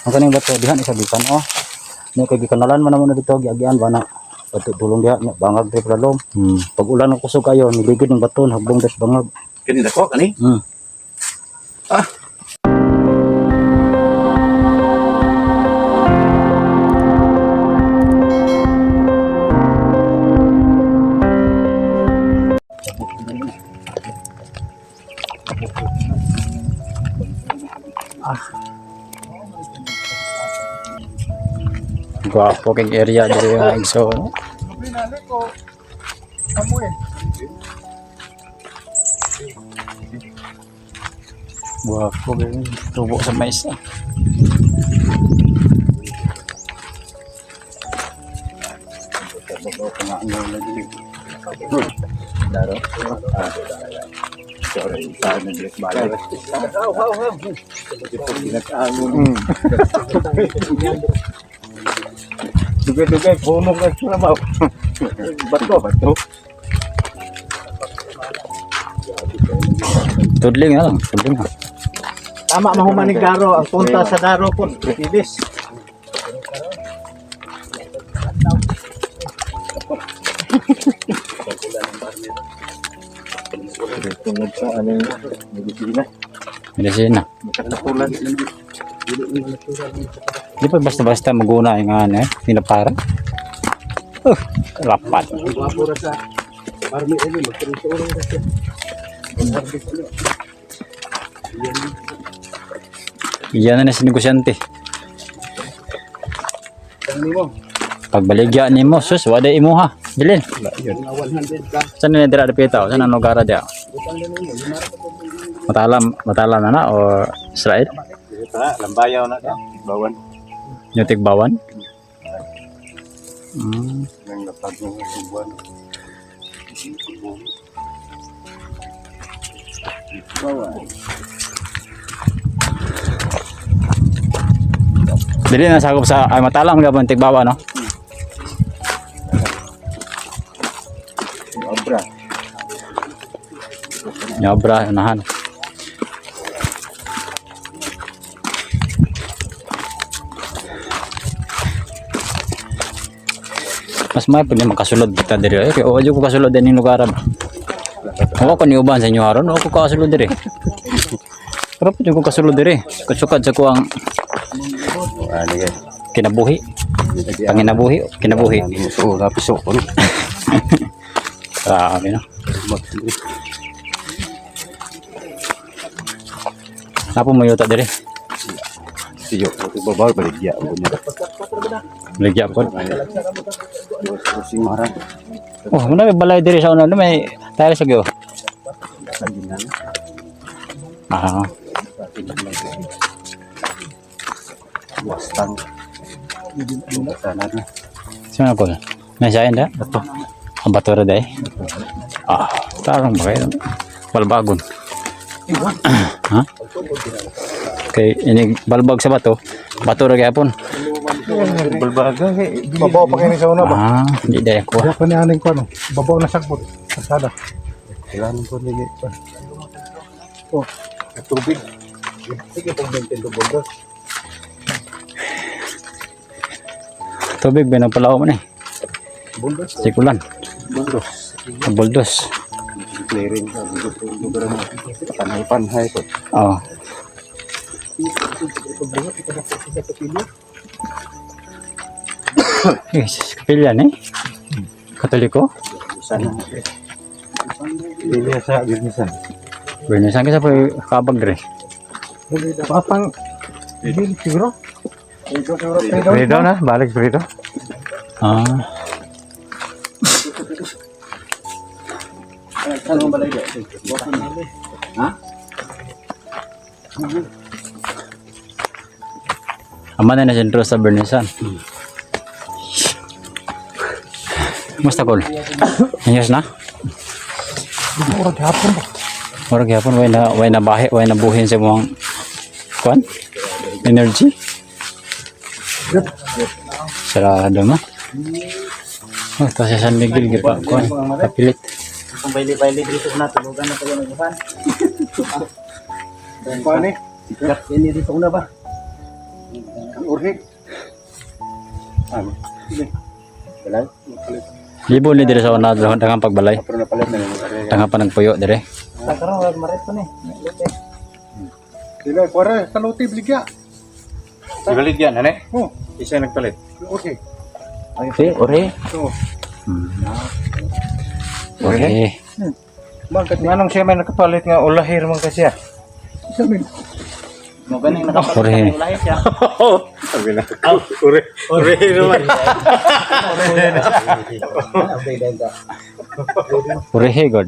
Ang kaning bato dihan isa gikan oh. Nya kay gikanalan man namo na dito giagian ba na. Bato tulong diha nya bangag diri plalom. Pag ulan ang kusog kayo niligid ng bato hagbong das bangag. Kini dako kani. Ah. Gwapo kay area diri mga igso. Gwapo kay tubo sa mais ah. Daro. Ah. Sorry, sa naglik balay. Dugay-dugay puno ka sa trabaho. Bato, bato. Tudling na lang, tudling na. Tama mahumanig daro ang punta sa daro po. Ibis. Tungod sa anong medisina. Medisina. Makatapulan. Di pa basta-basta maguna yung ano eh, pinapara. Rapat. Gwapo ra sa army ini magturon ra siya. Iyan na na si negosyante. Pagbaligya ni mo, sus, wala imuha. Bilin. Mga 100 ka. Saan na dira dapita? Saan ang lugar dia? Matalam, matalam na na o Israel? Ito, lambayaw na ka. Bawan. Yung tigbawan? Nang lapag ng subuan. Bawan. Dili na sakop sa ay matalam gabon tigbawan no. Obra. Nyobra unahan. Mas may pwede makasulod kita diri eh. Kay ojo ko kasulod din yung lugar. Ako ko niuban sa inyo aron, ako kasulod diri. Pero pwede ko kasulod diri. Kusukad sa kuang Ano yan? kinabuhi. Panginabuhi, kinabuhi. So, lapiso ko no. Grabe no. Napo mo yuta diri. Siyo, ito babaw baligya ko niya. Ligya ko. Pusing marang. Oh, muna may balay diri sa una no may tayo sa gyo. Ah, Wastang. Sana na. sino ko? Nasa da? Bato. Ang bato ra day. Ah, tarong ba kayo? Balbagon. Ha? Kay ini balbag sa bato. Bato ra gyapon. Balbaga kay Babaw pa kini sa una ba? Ah, di day ko. Wala pa ni aning ko ano. Babaw na sakbot. Kasada. Kailangan ko nili pa. Oh, tubig. Sige pong maintain do bondo. Tubig ba nang palaw man eh. Bundos. Sikulan. Bundos. Buldos. Clearing ka lugar mo. Panay-panhay ko. Oh. Yes, kapilya ni. Katoliko. Sana. Dili sa Birnisan. Bueno, saan ka sa kabag dre? Papang hindi siguro. Fredo na, balik Fredo. Ah. Ano balay ba? Ha? Ama na na sentro sa Bernisan. Musta kol? Ayos na? Murag hapon ba? Murag gyapon way na bahi, way na buhin sa imong kuan? Energy? Sarado mo. Oh, to sa San Miguel gipa kuan. Kapilit. Kung baili-baili dito na tulugan na kayo ng uban. Kuan eh. Ini dito una ba? Urhi. Ano? Balay? Palit. Libo ni dire sa una daghang pagbalay. Pero napalit na yung area. Tanga pa nagpuyo dire. Karon wala marit ko ni. Lute. Dili kuwara sa lote bligya. Ibalit yan, ano? Oh, Isa nagpalit. Urhi. Si ore. So, Ore. bakit ni Anong siya may nakapalit nga ulahir man kasi ah. Isa min. Mo ganing nakapalit Ore. na ulahi siya. Sabi na. Ure, ure naman. Ore god.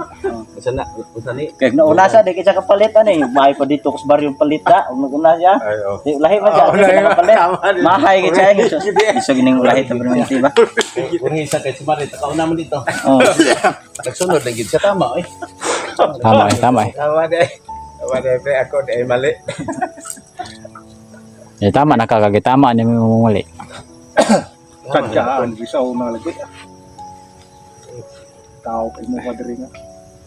Usa na, usa ni. Kay nauna sa di kay siya kapalit ani, mahay pa dito kus baryo palit ta, ug naguna siya. Ay, oh. Di ulahi man siya, Ah, di siya ulahi. nakapalit. Tama din. Mahay kay siya. Iso gining ulahi ta permanente ba? Kung isa kay si Marit, nakauna man dito. Oh. Nagsunod lang gid siya tama eh. Tama eh, tama eh. Tama di. Tama di, pre. Ako di ay mali. Eh tama nakakagitama ni mo muli. Sadyaan bisa una lagi. Tao kay mo kadiri nga.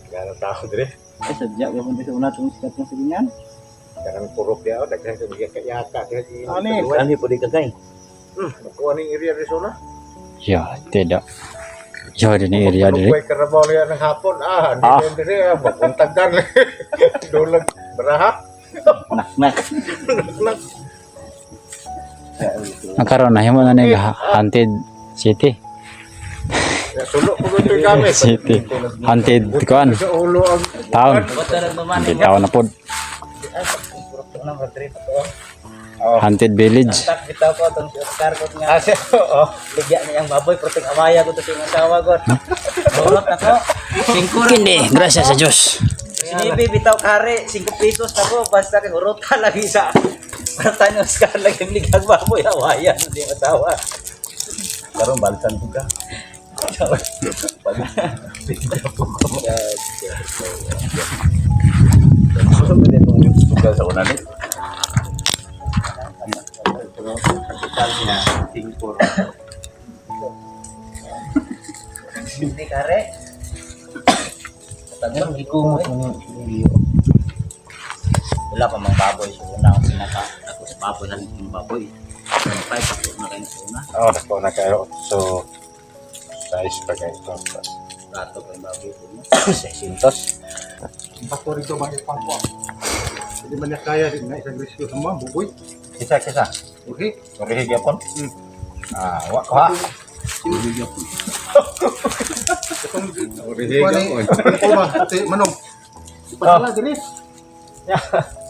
Ganang tao dire. Ay sadya gyud sa una tong sikat ng silingan. Kanang purok di ako. Daghan sa bigyan kayaka. Ani? Ani po di kagay. Nakuha ning area Arizona. Ya, tidak. Ya din area dire. Kuway karabaw niya ng hapon. Ah, hindi Ah. ah. dire. Ah, Mapuntagan. Dulag. Baraha. Nak-nak. Nakaroon na himo na ni haunted city. Sulo ko ito yung gamit. City. Haunted kuan Sa ulo ang town. Haunted town na pod. Haunted village. Tak bitaw ko tong si Oscar ko nga. Ah, siya, oo. Bigyan niya ang baboy proting amaya ko to sa iyong asawa ko. Bulot ako. Singko ra. Kini, gracias sa Dios. Sinibi bitaw kare 5 pesos na ko basta kay urota lagi sa Parta ni Oscar lagi bigyan baboy awaya sa iyong asawa. Karon balikan ko ka. Gusto mo din itong sugal sa una ni? Kapital niya, Singapore. Hindi kare. Tagang ikumot mo Wala pa mang baboy sa una ang pinaka tapos baboy na yung baboy. Five ako na kayo sa una. Oo, nakuha na kayo. So, size pa kayo ito. Rato pa yung baboy ko. 600. Bato rito ba ipangkuha. Hindi man niya kaya din na isang risyo sa mga buboy. Kisa, kisa. Urhi. Marihig yapon. Ah, wa ko ha. Marihig Kuha ni, ko ba, ate, manong. Ipadala diri.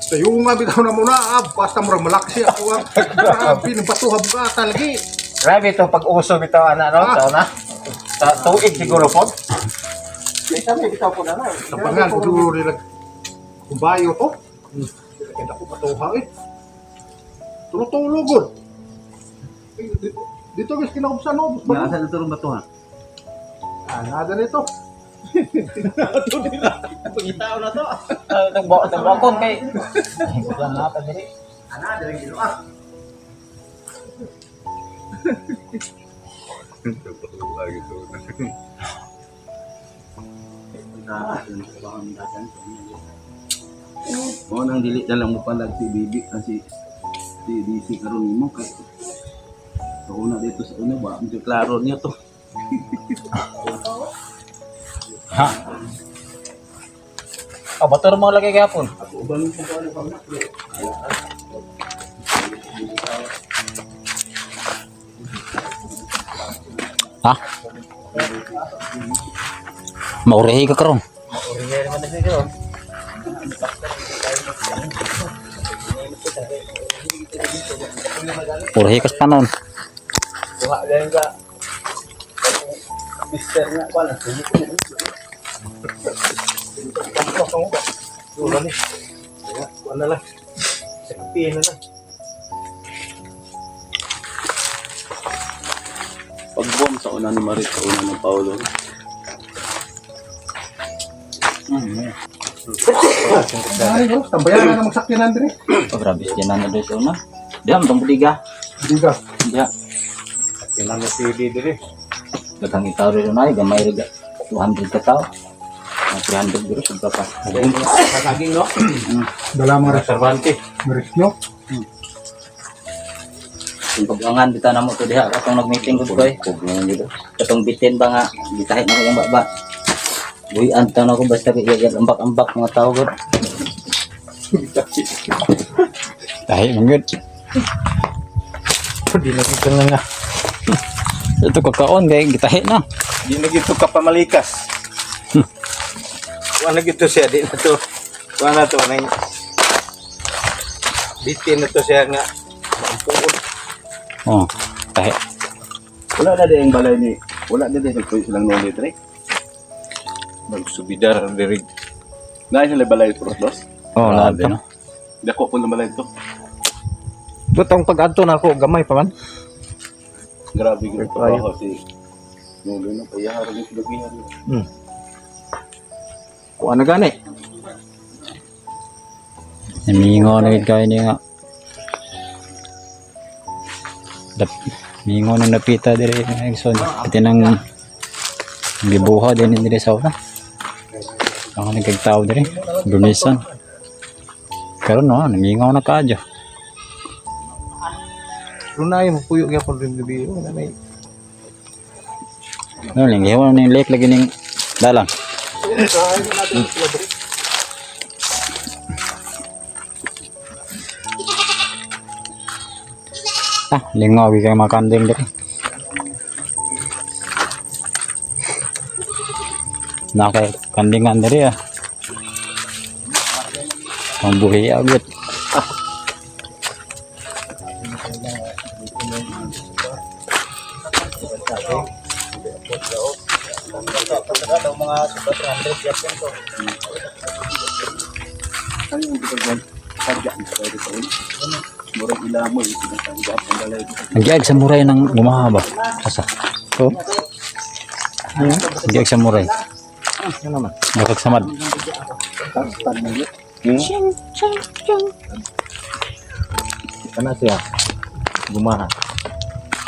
Sa yung nga bitaw na muna, ah, basta mura malaksi ako. Ah. Grabe, ng bato habgata lagi. Grabe ito pag-uso bitaw ana no, sa una. Sa tuig siguro po. Kisa may bitaw po na na. Sa bangal, siguro nila kumbayo to. Kaya ako batuha eh. Tulo-tulo, god. Eh, Dito, dito guys, kinaubsan no. Bus ba? Nasa na turong bato ha. Ah, nada nito. Tagbakon kay. Wala na pa diri. Ana, diri gino ah. Mo nang dili na lang mo palag si Bibi kasi si DC karon nimo kay sa una dito sa una ba medyo klaro niya to. Oh, bato mo lagi gapon. Ako uban ko pa ano pa na. Ha? Maurehi ka karon. Urehi ka sa panon. Kuha lang ka. Mister nga wala. Wala ni. Kuha na lang. Sa kape na lang. Pag-bomb sa una ni Marit sa una ng Paolo. Ay, no, tambayan na magsakyanan diri. Oh, grabe siya na diri sa una. Diyan tong budiga. Diga. Diya. Kinang PD dire. Daghang itaw rin na gamay ra 200 ka tao. Mga 300 guro sobra pa. Saging no? Dala mga Cervantes. Marisyo. Yung pag-angan bitaw na mo to diha katong nag-meeting gud ko eh. Pug na lang dito. Katong bitin ba nga gitahit na ko yung baba. Buhian taon ako basta kay iya ambak-ambak mga tao gud. Tahi man gud. Di na kita nga. Ito kakaon kay gitahi na. Di na gito ka pamalikas. Wala gito siya di na to. Wala to nang bitin na to siya nga maampuon. Oh, tahi. Wala na din ang balay ni wala na din sa silang noli tre. Magsubidar diri. Na sila balay pros dos. Oh, grabe no. Dako po ng balay to. Butong pag-adto na ako gamay pa man. Grabe gyud trabaho si Noli no kaya haron yung silugihan. Kuan na gani. Namingo na gid kayo niya nga. Dap, mingo na napita dire nga Exxon. Pati nang gibuha din dire sa una. Ang nagkagtao dire, Brunisan. Karon no, namingaw na kaadyo. Lunay mo puyo gyapon rin gabi. Wala may Ano lang, gihawa na yung lake lagi ning dalang. Ah, lingaw gyud kay mga kanding dire. Na kay kandingan dire ah. Ang buhi agad. Mga super 300 yapon to. Ano yung bitag sadya ang sa dito. Murag ilamo yung sinasanggap ang balay. Nagyag samurai ng gumaha ba? Asa? Oh. Nagyag samurai. Ano naman? Nakag samad. Kana siya. Gumaha.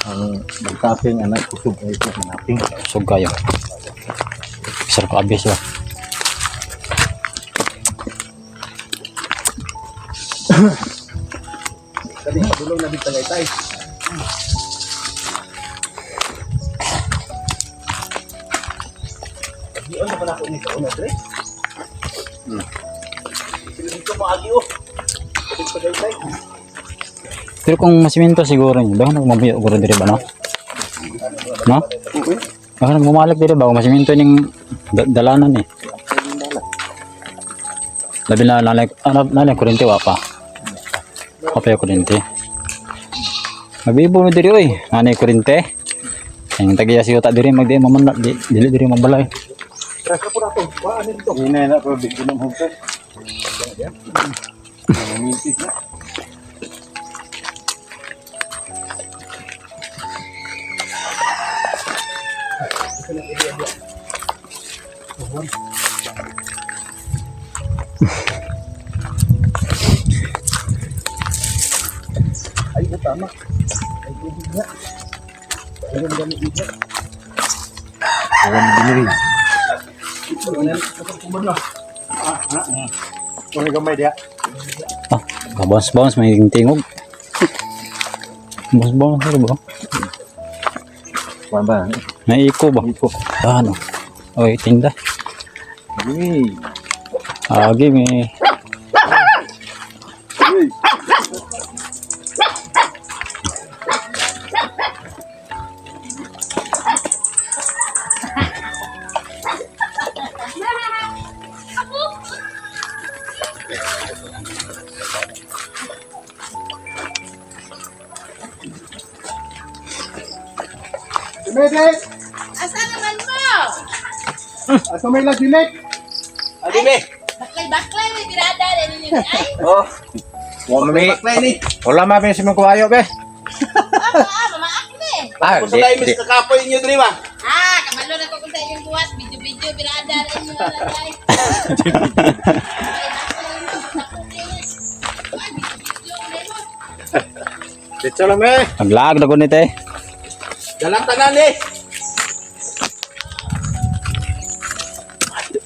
Ang magtaping anak kusog ay ito hanaping. Usog kayo. Sarap ka abis ba? Kani padulong na dito tagaytay. Gion na pala ako ni kauna dre. Sila dito mo agi oh. Dito tagaytay. Pero kung masiminto siguro niyo, baka nagmabuyo siguro dire ba no? No? Baka nagmumalak dire ba kung masiminto ning dalanan eh. Labi na nanay ano nanay kurente wa pa. Wa pa yung kurente. Mabibo mo diri oy, nanay kurente. Ang tagiya siyo ta diri magdi maman di dili diri mabalay. Hinay na pero di ko nang hugtay. Wala gamay diya. Ah, bounce bounce may tingog. Bounce bounce ano ba? Kuan ba? Naiko ba? Ah, ano? Oy, tinda. Agi may Medek! Asa naman mo? Asa may laginek? Adi be. Baklay-baklay, may birada rin ninyo ni ay. Oh. Wa mami. Wala mami si mong kuayo be. Ako ah, mamaak ni. Ah, Kung sa tayo mis kakapoy inyo diri ba? Ah, kamalo na ko kung sa inyong buhat. Video-video, birada rin ninyo na ay. Baklay-baklay mo. Video-video, mo. Dito lang be. Naglaag na ko nito eh. Dalang tanan eh.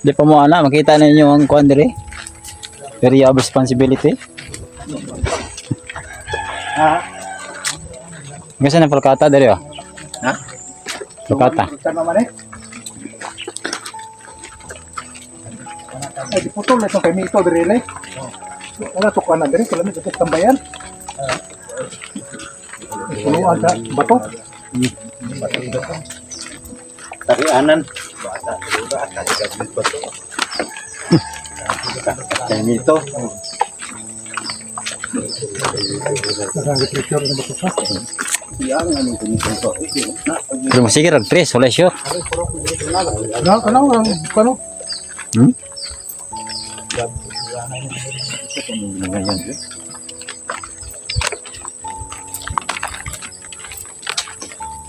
Di pa mo ana, makita ninyo ang kuan diri. Area of responsibility. Kasi na palkata diri oh. Ha? Palkata. Kita naman eh. Ay, di putol na itong kami ito, dire. Wala to na dire, kailan ito tambayan. Punuan sa bato. Tarianan. Kaimito. Nasang picture ng bato sa. Yang anong kumikong to. Na Pero masige rag tres, wala sure. Ano, ano, ano?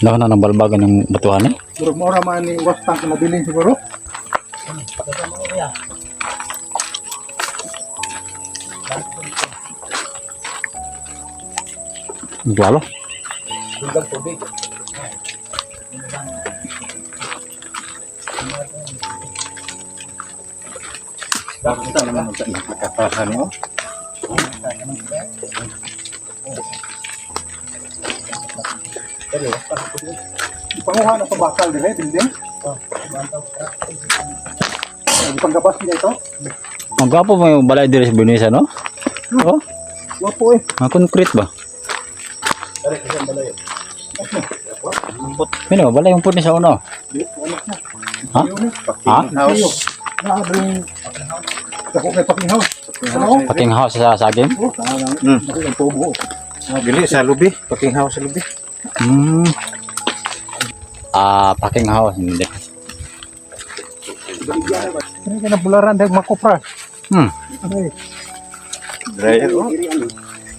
Wala na ng balbagan ng batuhan eh. Murag mo man ni was tank na bilin siguro. Galo. Bakit naman nakakapahan mo? Ipanguha na sa bakal dire, building. Ipanggabas niya ito. Ang gwapo mo yung balay diri sa Binisa, no? Oh, Wapo eh. ang concrete ba? Mino, balay yung pud ni sa uno. Ha? Ha? House. Naabring dako kay packing house. Ano? Packing house sa saging. Oh, dako ang tubo. Dili sa lubi. Packing house sa lubi. Ah, packing house hindi. Kini ka na bularan dag makopra. Ay, Dryer oh.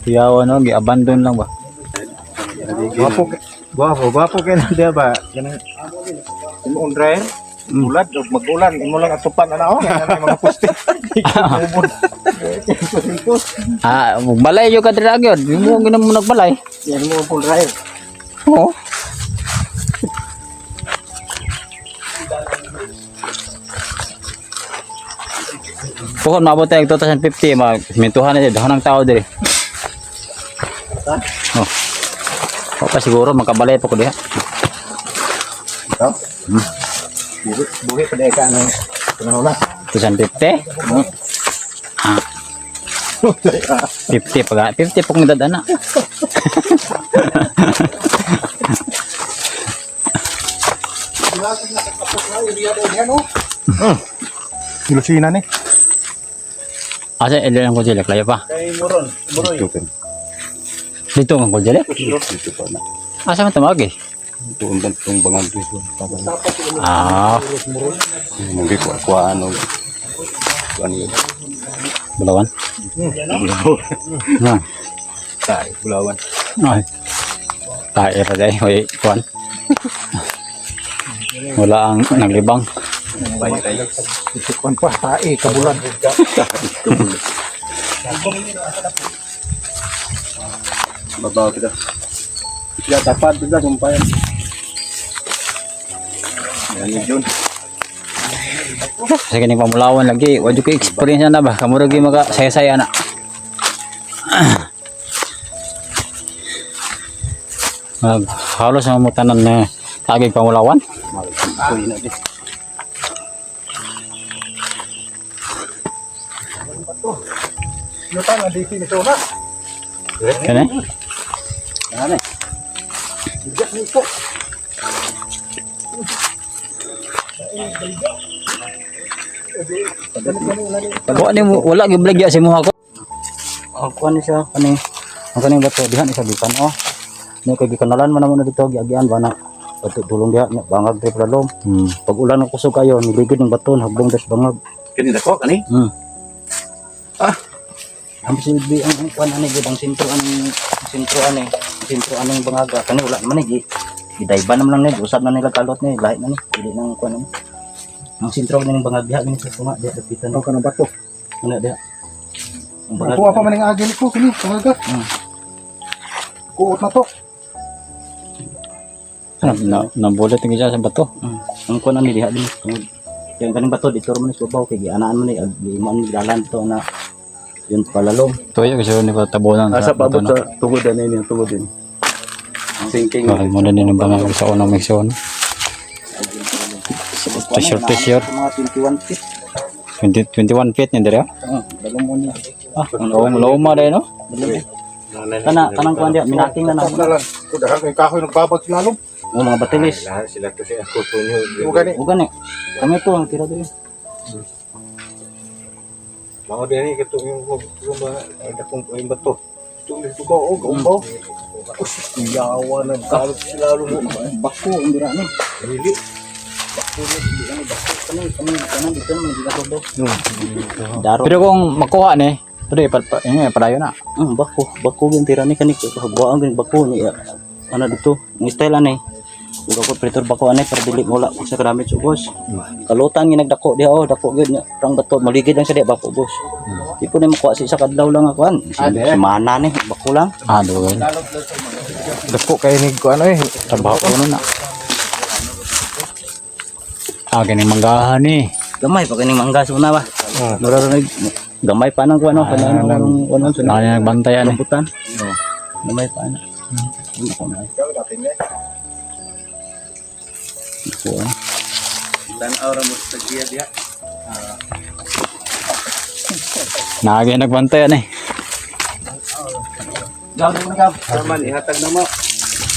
Kuyawa no, gi-abandon lang ba? Gwapo. Gwapo, gwapo kay na diya ba? Kanang imo ang dryer. Ulad og magulan imo lang atupan ana oh. Kanang mga poste. Ubod. Ah, balay yo ka dira gyud. Mo gina mo nagbalay. Yan mo ang dryer. Oo. Pohon maabot tayo 2050, mag mintuhan na dyan, ng tao diri. Oh. O pa siguro makabalay pa ko diha. Ito. Buhi, buhi pa dahil ka ng panahon na. 2050? Ah. 50 pag 50 po kung edad ana. Ilusina ni. Asa ilan ang konsila layo pa. Kay Moron, Moroy. Dito ang konsila. Dito pa na. Asa man tumawag eh? Ito ang itong bangag dito. Ah, Mungkin kuha kuhaan o kuhaan yun. Bulawan. Hmm. Tay, Bulawan. Ay. Tae pa dahil, oy, kuan. Wala ang naglibang. Kuan pa tae kabulan. Babaw kita. Ya dapat kita sumpayan. Yan ni Jun. Sa kining pamulawan lagi, wadyo ko experience na ba? Kamura gyud maka saya-saya na. Mag halos ang mutanan na tagig pamulawan. Kuy na di. Yuta nga DC ni Sona. Kani? Ano? Bijak ni ito. Wa ni mo wala gyud bligya si muha ko. Oh, kuan ni siya kani. Ang kaning bato diha ni sa gikan oh. Ni kay gikanalan man namo na dito giagian ba na. Bato dulong diha nya bangag diri padalom. Pag ulan ang kusog kayo niligid ng bato hagbong das bangag. Kani dako kani. Ah. Ang silbi ang kuan ani gid ang sentro ang sentro ani, ang sentro anong bangaga kani wala naman ni gi. Gidayban naman lang ni usab na nila kalot ni lahi na ni dili nang kuan ani. Ang sentro ni bangag diha ni sa tunga diha dapitan. Ang kanang bato. Ano diha? Ang bangag. Kuha pa man ang agil ko kini, pangaga. Kuot na to. Na nabulat ang isa sa bato. Ang kuan ani diha din. Tungod. Yang kaning bato dito man sa babaw kay gianaan man ni imo ni dalan to na yun palalom. Tuyo kasi ni tabunan Asa paabot sa tugod ani ni tugod din. Sinking. Bakit mo na din ang bangag sa unang mixon? Pressure, pressure. Mga 21 feet. 20, 21 feet niya dire. Oh, dalong mo niya. Ah, ang luma dahil no? Kana kanang kuan diya minaking na Tapos namo. na lang. Kudahan kay kahoy nagbabag sa lalom. Oh, mga batilis. Lahat sila kasi ako sunyo. Mo gani. O gani. Kami to ang tira diri. Mga diri kato yung yung ba ay dakong ay bato. Ito yung tubaw oh, gaumbaw. Yawa na kalot sa lalom mo. Bako ang dira ni. Dili. Bako ni dili ani bako kani kani kanan dito man gigato. Daro. Pero kung makuha ni, pwede pa pa eh, padayon na. Bako, bako gyud tira ni kani buang gyud bako ni ano dito. Ang style ani. Ug ako pretor bako ani para dili wala sa kadamit sa ubos. Kalutan gyud nagdako diha oh, dako gyud prang bato maligid lang sa diha bako boss. Di po ni makuha sa isa kadlaw lang ako an. Semana ni bako lang. Ah, doon. Dako kay ni ko ano eh. Trabaho ko nun na. Ah, ganing manggahan ni. Gamay pa kining mangga sa una ba. Mura ra nag gamay pa nang kuno kanang anong ano sa Naka nagbantayan eh. rambutan. Gamay pa na. Ako na. Ako ah. Tan-aw ra mo sa giya diha. Nagay nagbantayan eh. Gab, gab. Saman ihatag na mo.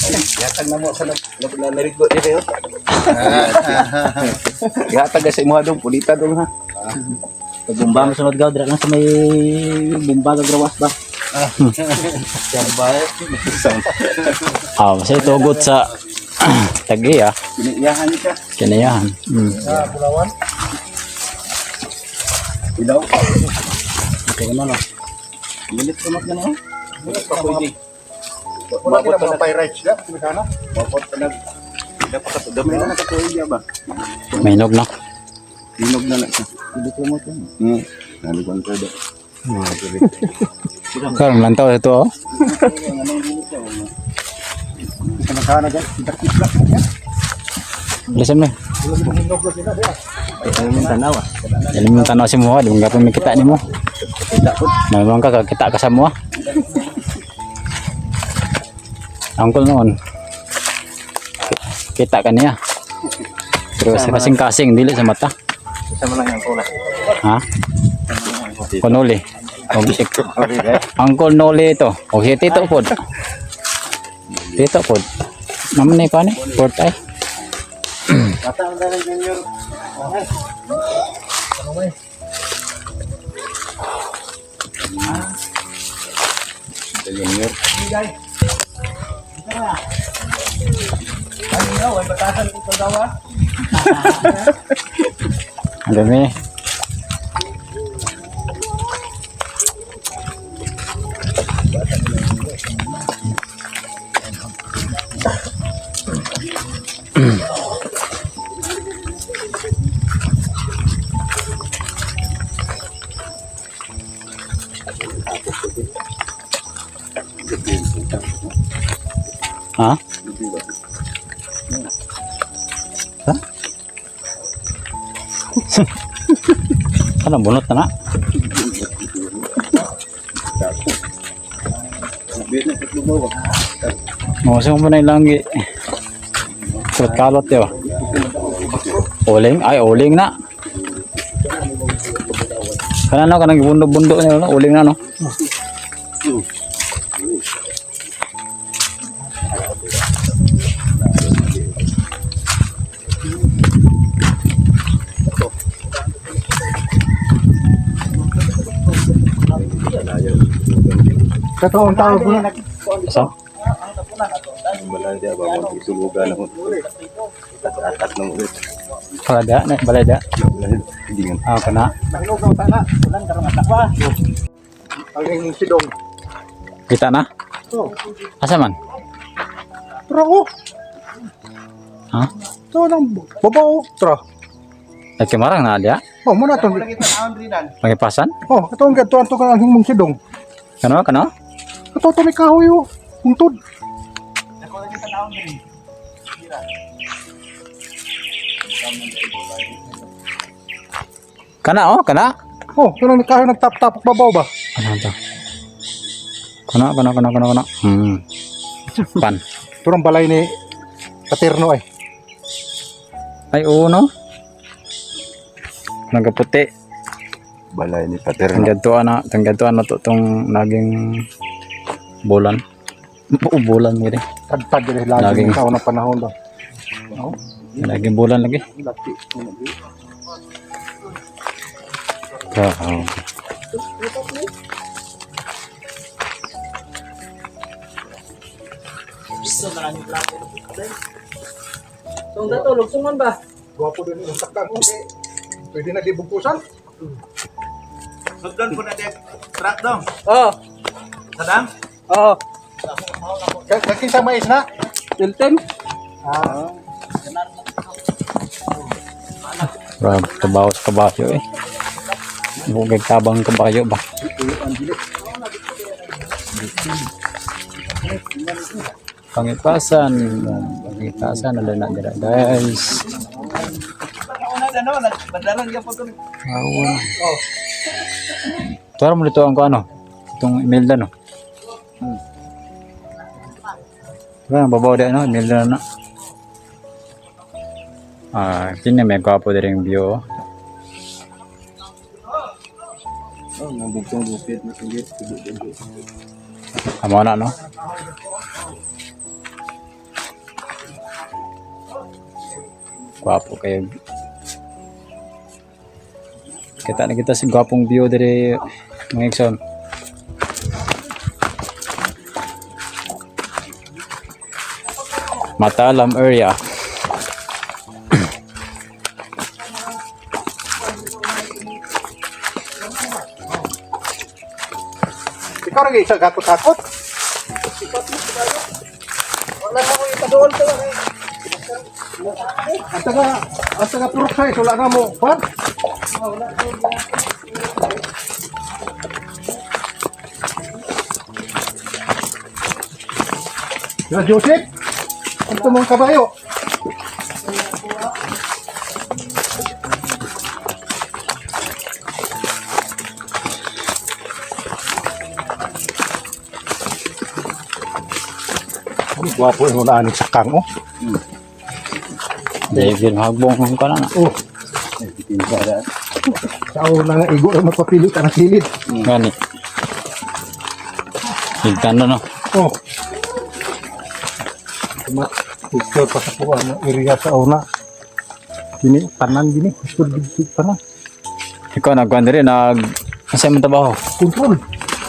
Ihatag na mo sa nag narigo diri oh. Ihatag ka sa imuha dong pulita dong ha. Pag bumba mo sunod gaw, dira lang sa may bumba gagrawas ba. Ah, basta itugot sa tagi ah. Iniyahan ka. Kinayahan. Ah, Bulawan. Ilaw. Okay na no. Lilit ko na no. Pwede. Wala kita mga pirates na. Kumikana. Mabot pa nag dapat ka gamay na nakatuig ya ba. May hinog na. Hinog na lang siya. Lilit ko mo to. Naliguan ko do. Karon lantaw ito oh. Kumikana dyan. Dakit lang. Bilisan mo. Wala kita hinog lang sila. Diya. Ay, min tanaw ah. Dali mo tanaw si mo, di mo gapon makita nimo. Mayroon ka kita ka sa mo. Angkol noon. Kita ka niya. Pero sa kasing-kasing dili sa mata. Sama lang yung kula. Ha? Konoli. O, si, Angkol Noli ito. O si Tito pod. Tito pod. Naman ni pa ni? Fourth eye. Bata ang dali junior. Junior. Ang dami. Ha? Ha? Ano, bunot na na? Mausa mo na ilang Kulot kalot yo. Uling, ay uling na. Kana no kanang bundo-bundo niya no, uling na no. Katong tawag mo na. So, Balay dia ba mo isulugan ako. Atas ng ulit. para da na balay da. Hindi nga. Ah, kana. Nahinog na utana. Ulan karon atakwa. Ang sidong. Kita na. Oh. Asa man? Tra oh. Ha? Ito nang babaw. Tra. Nagkimarang na dia. Oh, muna itong. Pangipasan? Oh, katong gatuan to kanang himong sidong. Kano kano? Kato to may kahoy oh. Hungtod. Kana oh, kana. Oh, kanang may kahoy nagtap-tap babaw ba? Ano to? Kana kana kana kana kana. Pan. Turang balay ni Paterno ay. Ay, oo, no? Nagaputi. Balay ni Paterno. Tanggad na to tong naging bulan. Oo, bulan gini. Tagtag diri lagi sa unang panahon ba. Naging bulan lagi. Wow. Tong dato lugsungon ba? Gwapo din yung sakang. Okay. Pwede na gibugkusan. Sugdan po na dek. Truck dong. Oh, Sadam? oh. Kasi sa mais na. Tilten. Grabe, trabaho sa kabayo eh. Bugay tabang kabayo ba? Pangipasan, pangipasan, na na dira guys. Awan. Tara mo dito ang ano, itong Imelda no. Tara, babaw di ano, Imelda na. Ah, kini may gwapo diri yung view. Oh. Oh, nang bugtong bukid na singgit. Amo na no. Gwapo kayo. Kita na kita sa gwapong view diri mga igsoon. Matalam area. Ikaw rin isa gakot-hakot. Wala na ko ipaduol to. Ang taga purok sa wala na mo. Kwan? Ya, Joseph, ito mong kabayo. Ang gwapo yung unaan ni Sakang, oh. David hagbong ka na na. Oh. Sa una nga igo na magpapili ka ng kilid. Gani. Higtan na no. Oh. Tuma, picture pa sa kuha na area sa una. Gini, tanan gini, gusto gini tanan. Ikaw nagkuan diri nag asa man trabaho? Control.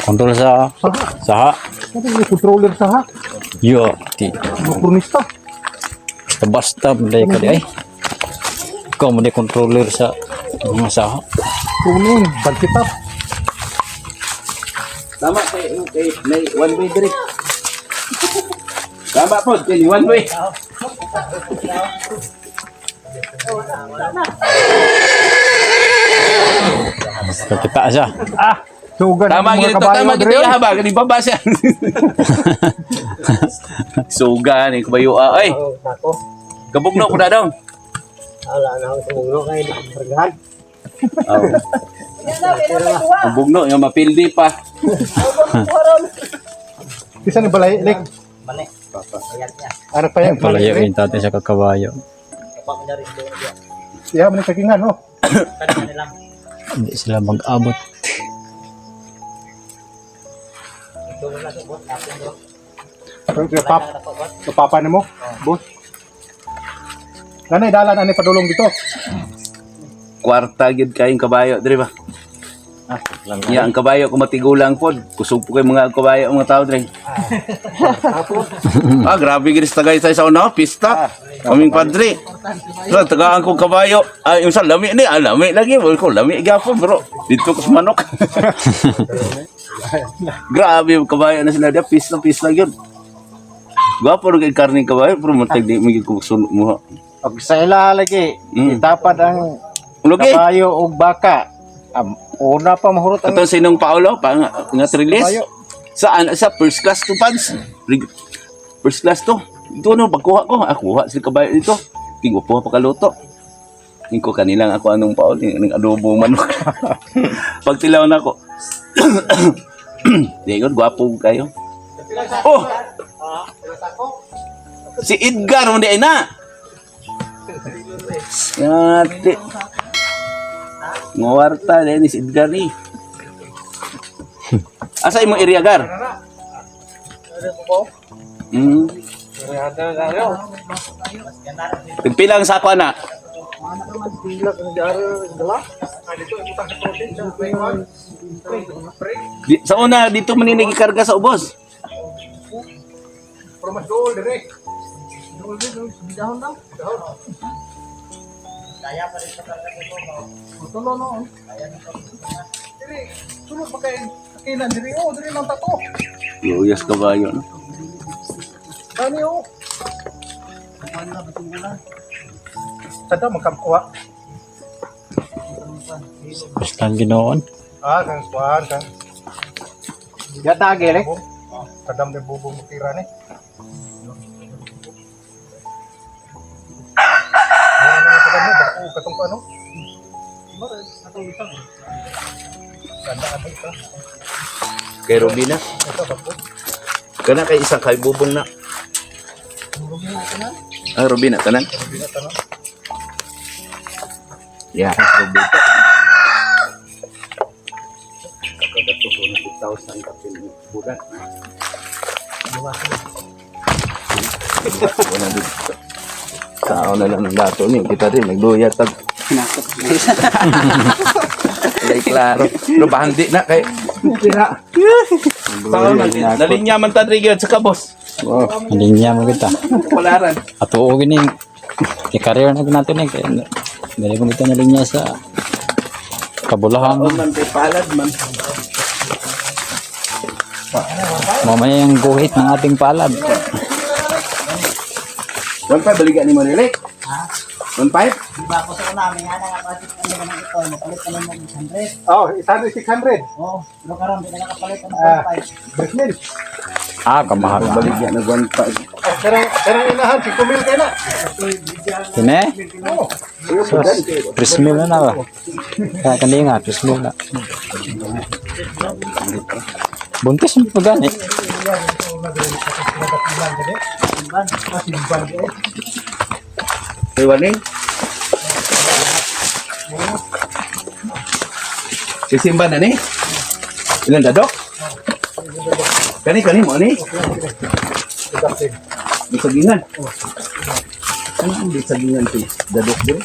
Kontrol sa Saha. saha. Ano yung controller saha? Yo, ti Mga basta basta malay ka di ay. Ikaw mo di controller sa mga saha. Tuning, balkitap. Tama kay kay may one way dire. Tama po, kay one way. Basta kita siya. Sugan Tama ang mga gito, kabayo tama gito diri, oy. ya ba kani baba siya. Suga ni kabayo ah, ay. Gabugno ko na dong. Wala na ako sumugno kay bergahan. Oh. Ang bugno nga mapildi pa. Isa ni balay, lek. Mani. Payat niya. Ano pa yan? Palayo yung tatay sa kakabayo. Kapag niya rin doon diya. Iya, man kakingan, oh. Tanan nila. Hindi sila mag-abot. Ito na sa bot natin do. Pero pap, papa nimo, boss. Nanay dalan ani padulong dito. Kwarta gid kayong kabayo dire ba? Ya, ang kabayo kung matigulang pod, kusog po kay mga kabayo ang mga tao dire. Ah, grabe gid sa tagay sa una, pista. Kaming padre. So, tagaan kong kabayo. Ah, yung sa lami ni, ah, lami lagi. Wala ko, lami gyapon, bro. Dito ko sa manok. Grabe yung kabayo na sila diya, pista, pista gyud. Gwapo rin kay karning kabayo, pero matag di mo gyud ko sulok mo. Og sa ila lagi, itapad ang Lugi. kabayo og baka. Una pa mahurot ang Katong sinong Paolo pa nga, nga trilis. Kabayo. Sa ano sa first class to pads. First class to. Ito no pagkuha ko, ah, kuha sila kabayo dito. Tingo po pa kaluto. Tingko kanilang ako anong Paolo ning adobo manok. Pagtilaw na ako. Di ko gwapo kayo. Oh. Si Edgar mo di ay na. Yati. Ngawarta din ni si Edgar ni. Asa imong area, Gar? Pigpila ang sako ana? Di, sa una dito man ni gikarga sa ubos. Pero mas dool dire. Dool dire, dahon lang. Dahon. Kaya pa rin sa karga dito. Tulo no. Dire, sulod pa kay kinan dire oh, dire lang tato. Luyas kabayo no. Kani oh. Sada magkamkuha. Basta ginoon. Ah, kang kuan kang. Yata gele. Kadam de bubong mutira ni. Mura na sa kamo, bako katong ano? Mura atong isang. Ganda ka ito. Kay Robina. Ito bako. Kana kay isang kay bubong na. Ah, Robina tanan. Robina tanan. Yeah, Robina. Kada ko 200,000 kapin bulan. Wala dito. Sao na lang ng dato ni kita rin nagluya tag. Lay klaro. Pero bahandi na kay. Sao na Nalinya man ta diri gyud sa kabos. Linya mo kita. Pularan. Ato og gini. I-career na natin eh. Kaya dali mo kita na linya sa kabulahan. Man kay palad man. Mamaya yung guhit ng ating palad. 1.5 baliga ni Manili. 1.5? Diba ako sa una, may ana nga budget ka naman ito, mapalit ka naman 600. Oh, 600. Oo, pero karon di na nakapalit ang Ah. 5. Brisbane. Ah, kamahal. Baligya na 1.5. Ah, karang karang inahan si Kumil kay na. Kine? Oh, Sus, Prismil na na ba? Kaya kandi nga, prismil na. Buntis mo pa gani. Kay waning. Si Simba na ni? Ilan dadok? Kani kani mo ni? Bisagingan. Ano ang bisagingan ti? Dadok din.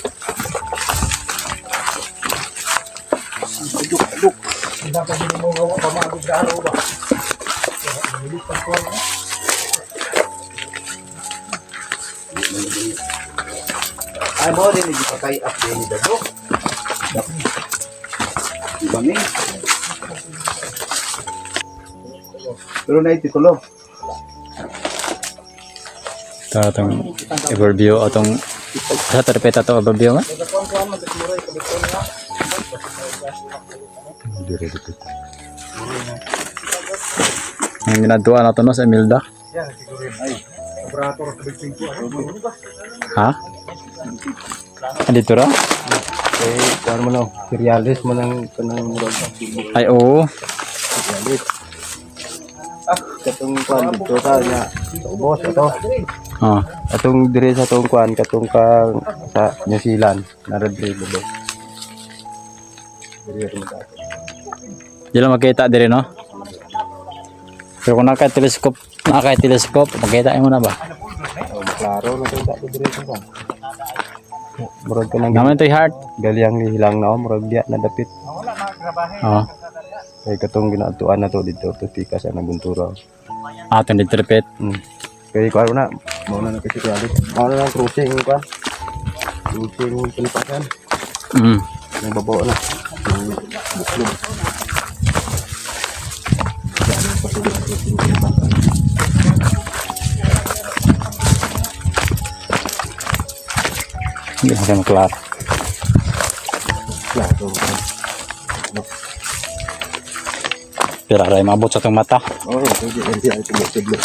dapat hindi mo gawa pa maagod daro ba. Ay mo rin hindi pa kay up ni dadok. Diba ni? Pero na titulo. Ito atong overview atong sa tarpeta to overview nga. Dire dito. Ang ginagawa na to no sa Imelda. Yan siguro yun. Ay, operator sa big thing ko. Ha? Andito ra? Kay kuan mo no, cerealis mo nang kanang murag Ay oo. cerealis. Ah, katong kuan dito ka nya. Sa ubos ato. Oh. Atong dire sa atong kuan katong ka sa New Zealand, nara dire babo. Dire mo ta. Di lang makita dire no. Pero kung naka-telescope, naka-telescope, makita mo na ba? Oh, klaro na kay dato dire sa kuan. Murag kanang Naman ito'y heart. galyang hilang na oh, murag diya na dapit. Oh. Kay katong ginaatuan na to dito to tika sa naguntura. Atong dito repeat. Kay kuan na, mao na na kasi cerealis. Mao na lang cruising kuan. Cruising palipasan. May babaw na. Yung Buklob. Hindi mo kayo maklaro. Klaro. Pero aray maabot sa itong mata. Oo, pwede. Hindi ay tudlo-tudlo.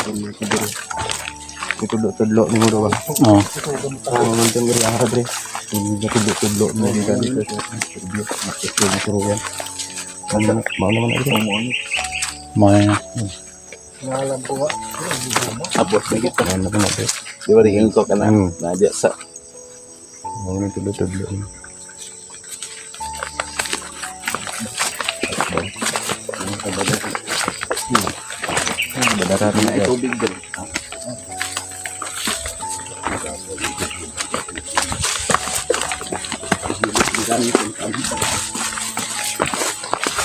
Tudlo-tudlo ni mo daw. Oh. Oo, nandun rin ang kadre. Tudlo-tudlo mo dito dito. Tudlo. Tudlo yan. Mao naman ito. Mo na. Ngalan po ba? Abot na kita. Di ba rin ko ka na? Nadya sa. Ano tudlo-tudlo. Badara Ay, tubig din.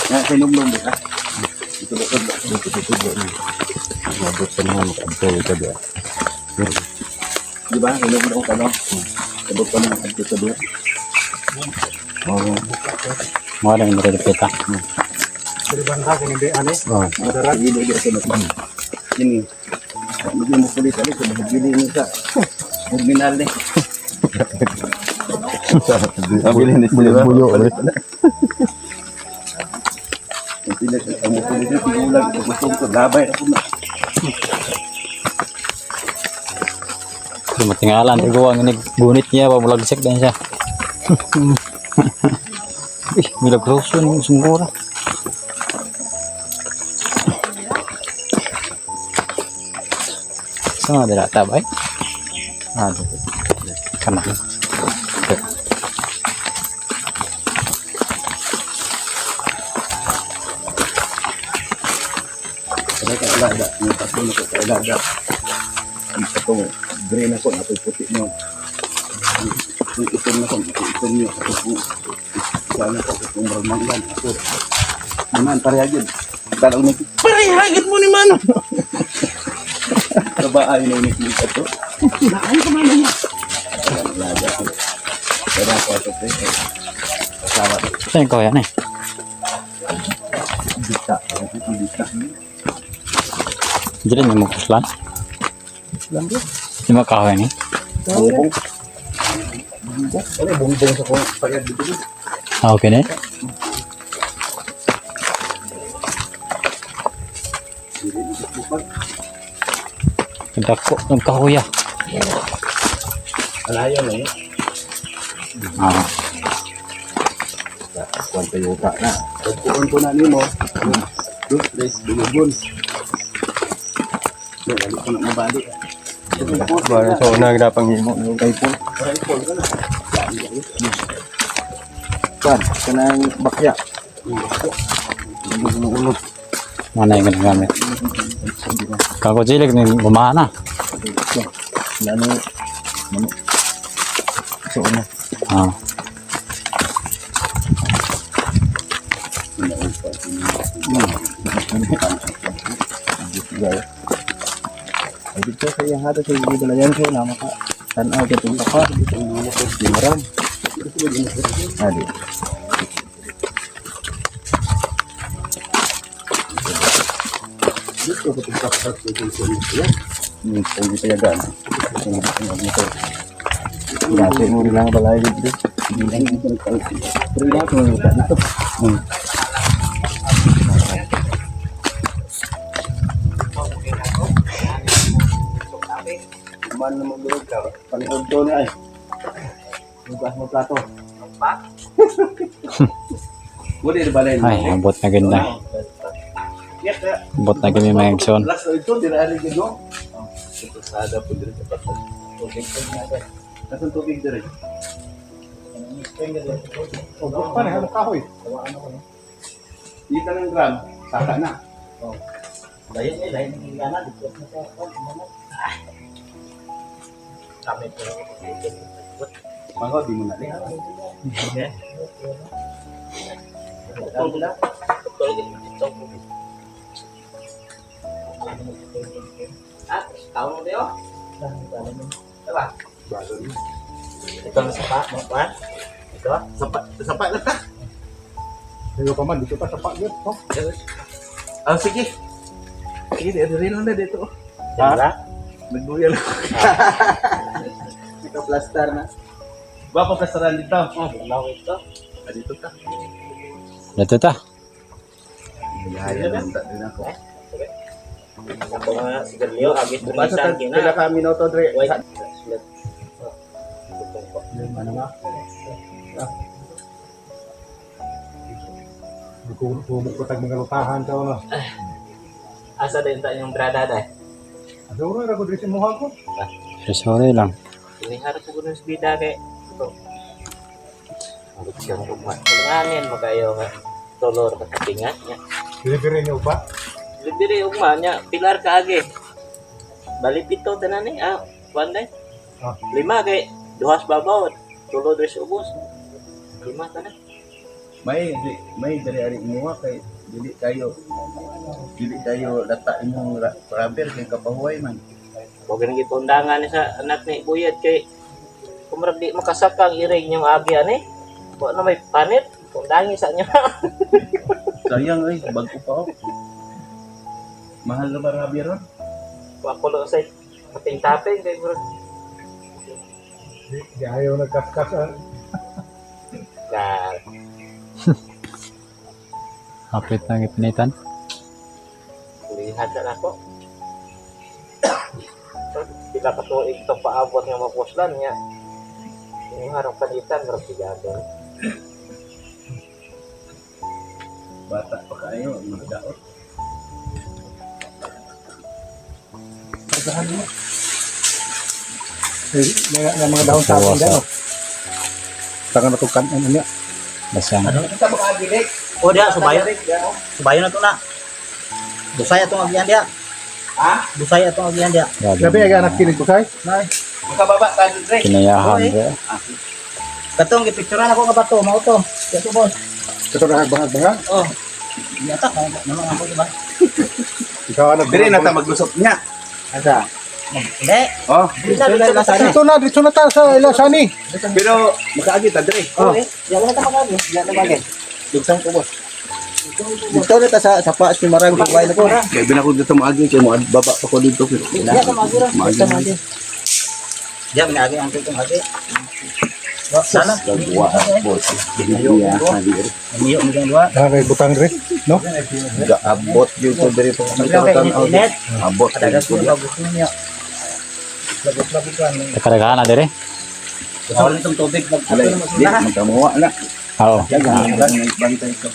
Nga, sinumlum ba? Ito ba? Tudlo-tudlo. Mabot sa mga makadto ka ba. Di ba? Sinumlum ka no? Abot pa ng adto sa duha. Oo. Mga lang nilapita. Diri banda ko hindi ani. Oh. Badara. Hindi di sa mas. Ini. Hindi mo kulit ano sa bili ni sa terminal ni. Nabili ni sila. Buyo ulit. Ang pila sa ang kulit ni tigulang gusto ko labay ako na. Pero matingalan, pero ang gunit niya, pamulagsik din siya. Eh, milagroso ng sungkura. Sa mga dilata ba eh? Ah, dito. Kana. Okay. Kada ka alaga, yung tatlo na ko ka alaga. Ang katong green ako, ako'y puti mo. Yung itom na ko, ako'y itom niyo. Ako po, sana ko, ako pong marmanglan. Ako, naman, parehagin. Tanaw na, parehagin mo ni Mano! Kabaan na unik ni to. Naan ka man niya. Alaga ko. Pero ako ato, pre. Kasama ko. Saan yung kawayan eh? Dita. Dita. Diyan yung magpuslan. Yung mga kahoy ni. Bongbong. Ano, bongbong sa kong payag dito. Ah, okay na eh. Nagdako, nagkahoya. Alayo na yun. Ah, Kuwan tayo ka na. Pagkuhan ko na nimo. Dos, tres, dulugon. Wala ko na mabali. Bara sa una ginapang himo ng kay po. Kuwan, kanang bakya. Ulo-ulo. mana yung ginagamit. Kakuchilig, gumana. Lalo, ano, sa una. Ah. Ay, dito sa iyang hato sa hindi balayan ko na maka tanaw ka itong kapa. Limaram. Adi. Dito ko itong kapa sa kung payagan. Kung dito. Dati mo lang balay dito. Pero lahat ng mga dito. Man na magulog ka. Panood to na ay. Bukas mo plato. Wala ba na Ay, abot na ganda. Abot na kami mga igsoon. Last na ito, dinaarin ko no? Ito sada po dito sa patag. Tubig po na ba? Nasaan tubig dito? Ubos pa na kahoy. Dito ng gram, saka na. Lain eh, lain ng ingana dito na sa ingana. Kami po. Mga di mo na liha. Ah, tao mo dayo. Diba? Ito ang sapa, mga kwan. Ito. Sapa, sapa lang ta. Dito pa man dito pa sa pa gyud, no? Ah, sige. Sige, di rin lang na dito. Ha? Nagbuya lang. Naka-plaster na. Ba pa plasteran dito? Ah, bulaw ito. Ah, dito ta. Dito ta. Yaya lang ta din ako. Ako nga, sigarilyo, agit Basta bumisan kina. pila ka minuto dre. Wait. Kumuk ko tag mga lutahan ka no. Asa din ta yung brada day? Adoro ra ko diri sa imuha ko. Sorry lang. Inihar ko kuno sa bida kay ito. Ang siyang ugma. Kulanganin mo kayo nga tulor ka kapinga nya. Delivery niyo ba? Diri ugma nya pilar ka agi. Bali pito tanan ni ah, kuan day. Ah. Lima kay duhas babaw, tulo diri sa ubos. Lima tanan. May diri ari imuha kay dili kayo lata imong rubber kay kapahuway man. Huwag nang gipundangan ni sa anak ni Buyad kay kumurag di makasakang iring yung agi ani. Wa na may panit, pundangi sa inyo. Sayang ay bago pa oh. Mahal na ba rubber ron? Wa ko lang sa taping-taping kay murag Di, di ayaw nagkaskas. Ah. na Hapit na gipinitan. lihat na ako. Pila ka tuig itong paabot nga mapuslan niya. Yung harang panitan, murag sigado. Bata pa kayo magdaot. Eh, may mga dahon sa akin dyan, oh. Tangan na itong kanan niya. Basang. O diya, subayo. Subayo na to na. Busay atong agian diya. Ha? Busay atong agian diya. Grabe. Gabi, ay anak kilig ko, kay. Nay. Kinayahan ba? Katong gipicturan ako nga bato, mao to. Diya to boss. Ito na bangag-bangag. Oh. Yata ka naman ako diba? Ikaw anak. Diri na ta maglusot niya. Asa? Hindi. Oh, Dito na, dito na ta sa Ilasani. pero makaagi ta diri. Oh. Diya wala ta makagi. Diya ta bagay. Dugsang ko boss. Dito na ta sa paas ni Marang Dubai na ko. Kay bin ako dito maagi kay mo baba pa ko dito pero. Diya ka magira. Maagi. Diya Diya ginagi ang tutong agi. Sana Gagwa boss. Iya, Amiyo mo dyan duha. Ah, kay butang rin, no? Gaabot dito diri pa Init init. Abot Kadagas mo bagus niya. Labot-labot ka. Nakaragahan na dire. Wala itong tubig mag Alay, di magkamuha na. Oo. Bantay ko.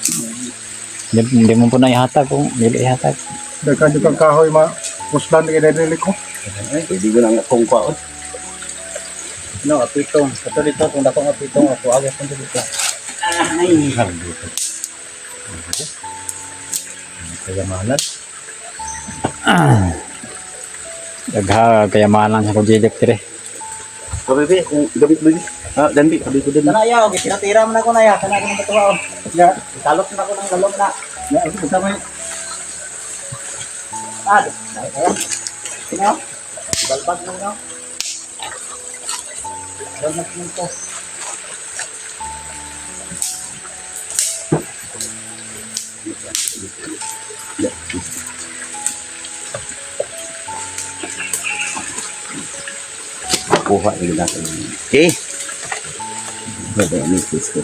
Hindi mo po na ihatag kung dili ihatag. Daghan yung kang kahoy ma puslan na kinadili ko. Pwede ko lang akong kwaon. No, apitong. Kato dito, kung dako nga apitong, ako agad kung dito. Kayamanan. Dagha kayamanan sa kujilik dire. Kabibi, kung gabit mo Ah, danbi, kabi ko din. Kana yaw, gitira-tira man ako na ya, kana ako ng batuwa. oh. Ya, Kalot na ako ng lalom na. ya, ito may Ah, dahil kaya. No? Balbag mo no? Balbag mo to. Kuha rin natin. Okay. Pwede ni Kristo.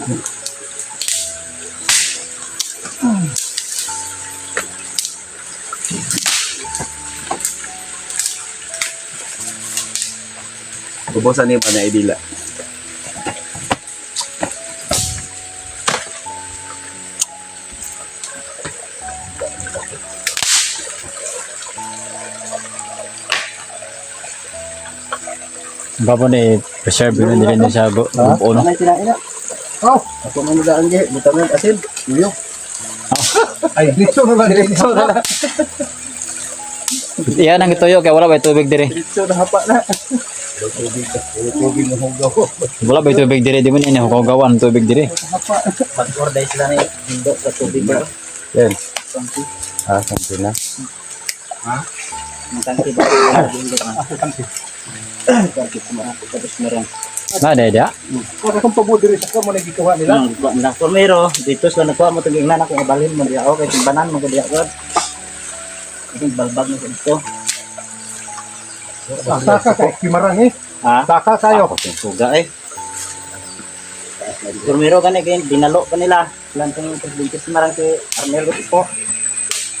Ubusan niyo pa na idila. Gabo ni preserve yun dili ni sa grupo no. Anay kinain na. Oh, Ako man nila ang gihi, butang ng asin. Uyo. ay dito na lang dito na lang. Iyan ang gituyo kay wala bay tubig dire. Dito na hapa na. Tubig na hugaw. Wala bay tubig dire di mo ni hugawan tubig dire. Mag-order sila ni Indo sa tubig ba? Yan. Ah, sampai na. Ang tangki ba? Indo ka. Tangki kumarang tapos meron. Na day dia. Wala kang pabudiri diri sa kamo nagikuha nila. Nang nang primero dito sila nagkuha mo tuging na ako balhin mo diya ako kay timbanan mo diya ko. Itong balbag mo dito. Ah, saka kay kimarang eh. Ha? Saka kayo. Suga eh. Primero gani kay dinalo pa nila. Lantong presidente si Marang kay Arnel po.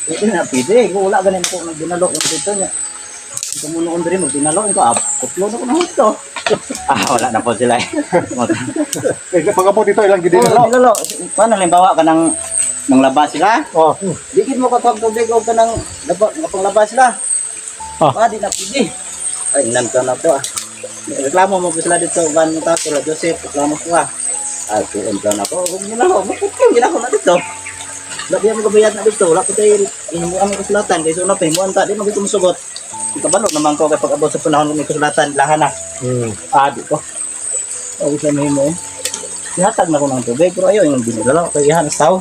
Ito na pwede, kung wala gani ko nang dinalo ko dito niya. Ito mo noon diri magdinalo ko ab. Kuplo na ko na husto. Ah, wala na po sila eh. Eh, pagabot dito ilang Oh, gidinalo. dinalo. Kuan halimbawa ka ng Nang labas sila. Oh. Dikit mo katwag tubig og kanang laba, nga panglabas sila. Ah. Ah, di na pwede. Ay, nan ka na to ah. Reklamo mo pa sila dito ban mo ta sila Joseph, reklamo ko ah. Ay, kuon ka na ko. Huwag mo na ako. Maputol, gina ko na dito. Wala biya mo kabayad na dito. Wala ko tayo inumuan mo kasulatan. Kaysa una pa, imuan ta. Di mo gusto musugot. Kabalo naman ko kapag abot sa panahon may kasulatan, lahan na. Ah, di ko. O, gusto mo mo eh. Ihatag na ko ng tubig, pero ayaw yung binilala. Kaya ihan sa tao.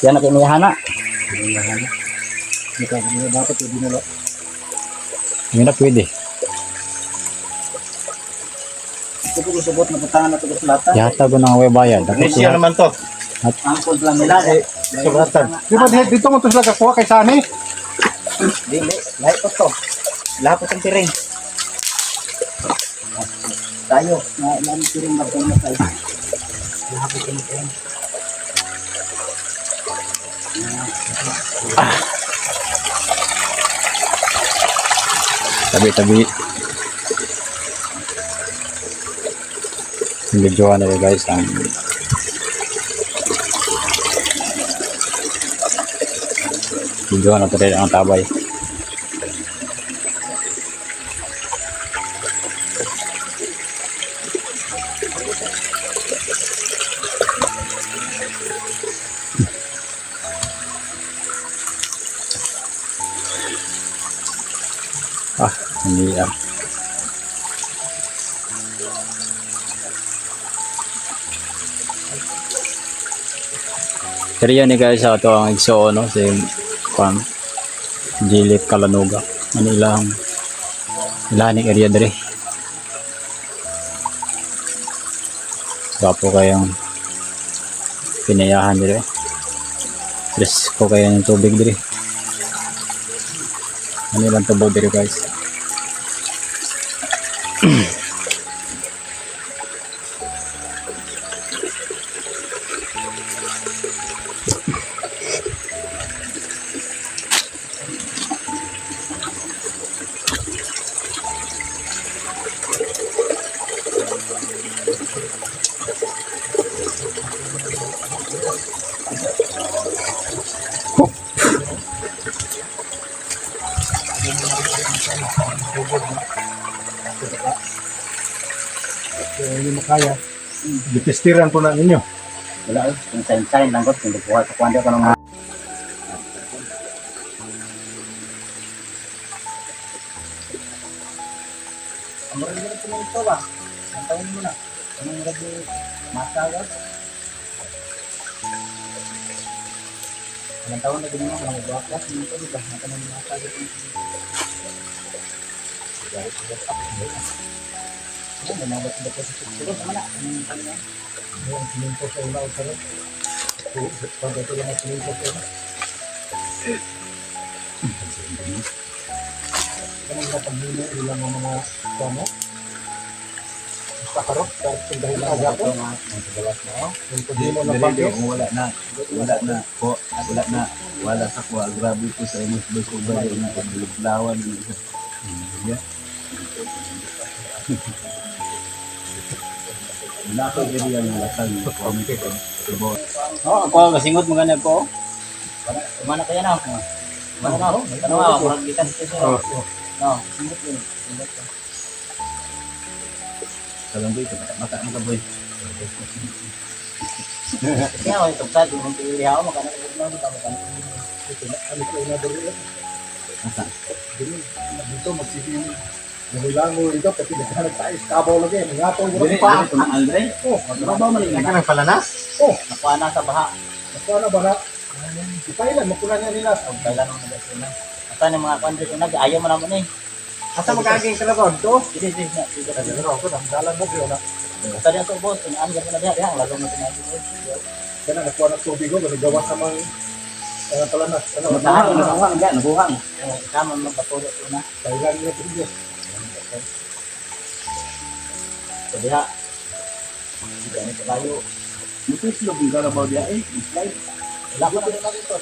Yan na kayo niyahana. Dapat yung dinala. Hindi na pwede. Ito po subot na butangan na ito kasulatan. Ihatag ko ng way bayad. Dapat Indonesia naman to. Ang kod lang nila. Eh, Sulatan. Di ba dito mo to sila kakuha kay Sani? Dili, lahi po to. Lahat po itong piring. Tayo, na ilang piring na po na tayo. Lahat po itong piring. Tabi-tabi. Videoan na rin guys ang videoan na rin ang tabay. Ah, hindi ah. Pero yan eh guys, ato ang igsoon no, si Kwan Jilip Kalanuga. Ano ilang ilang area dere. Gwapo kayong pinayahan dere. Presko kayo ng tubig dere. Ano ilang tubo dere guys. Kaya hindi makaya. Gitistiran po na ninyo. Wala eh, kung sign-sign lang ko, kung kuha sa kuha ko ng mga Ang mura rin ito ito ba? Ang taon mo na. Anong lagi masa ba? Ilang taon na ganyan ako, nag-work dito, di ba? Natanong masa dito. Ano, may mga bato-bato sa siguro, tama na. Anong ano yan? Ang siminto sa una o karon. Pag ito lang ang siminto sa una. Ganun na paghimo ilang ang mga kamo. Basta karot, kahit kung dahil na aga ko. Yung paghimo ng bagyo. Wala na. Wala na. Ko, wala na. Wala sa kuha. Grabe ko sa imong sabay ko ba na pagbulawan. Yeah. Wala ko diri ang latang. Oo, ako masingot mo ganyan ko. Mana kaya na ako. Mana na ako. Ano nga, murag gikan sa sir. No, singot yun. Singot yun. Kalang boy, bata mo ka boy. Kaya ako itong side, kung pili ako, magkano ko na ako, magkano. Ano ko una dali eh. Dili, dito magsige Langoy-langoy dito, pati naghanap tayo, kabaw lagi, mga Dili, pa. dili tumaal dre. Oh, Trabaho man Hindi ka ng palanas? oh, Nakuha na sa baha. nakuha na ba na? Si Thailand, makuna niya nila. Ang kailan mo na sila. Asa ni mga kwan dito nag ayaw mo naman eh. Asa magaging kalabaw dito? Dili dili na. Dili Ay, ano ako, dalan mo, kayo na. Sa diyan sa ubos, tunaan gyud na diha diha ang lagom na tinagi. Kaya na, nakuha na tubig ko, gawa sa mga palanas. Ano, Nabuhang, nabuhang, diha, nabuhang. Kama magpatulo ko na. Thailand nila tubig. So diha. Hindi na tayo. Mutis log ang kalabaw diya eh. Slide. Wala ko na dito.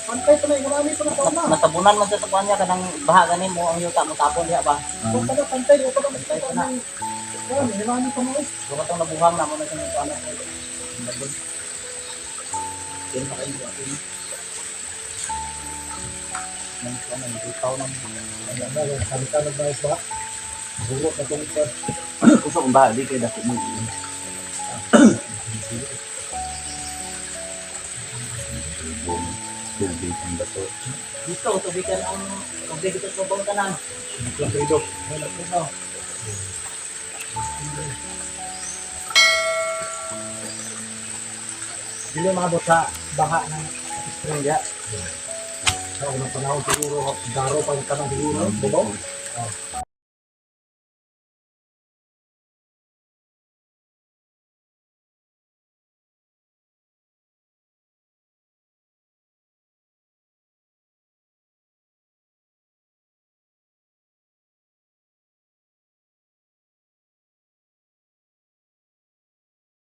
Pantay pa na, marami pa na pa na. Natabunan man siya sa kuan niya kanang baha gani mo ang yuta mo tapon diha ba. Kung pa na, pantay, kung pa na, Pantay pa na. Marami, marami pa mo. Duka tong nabuhang na mo na sa kuan. Yan pa kayo. Kusog ang bahali kay dako mo. Tubig ang bato. Dito, tubigan ang tubig dito sa bawang tanan. Ito. Dili maabot sa baha ng spring ya. Sa unang panahon siguro, daro pa yung tanang siguro, bubaw.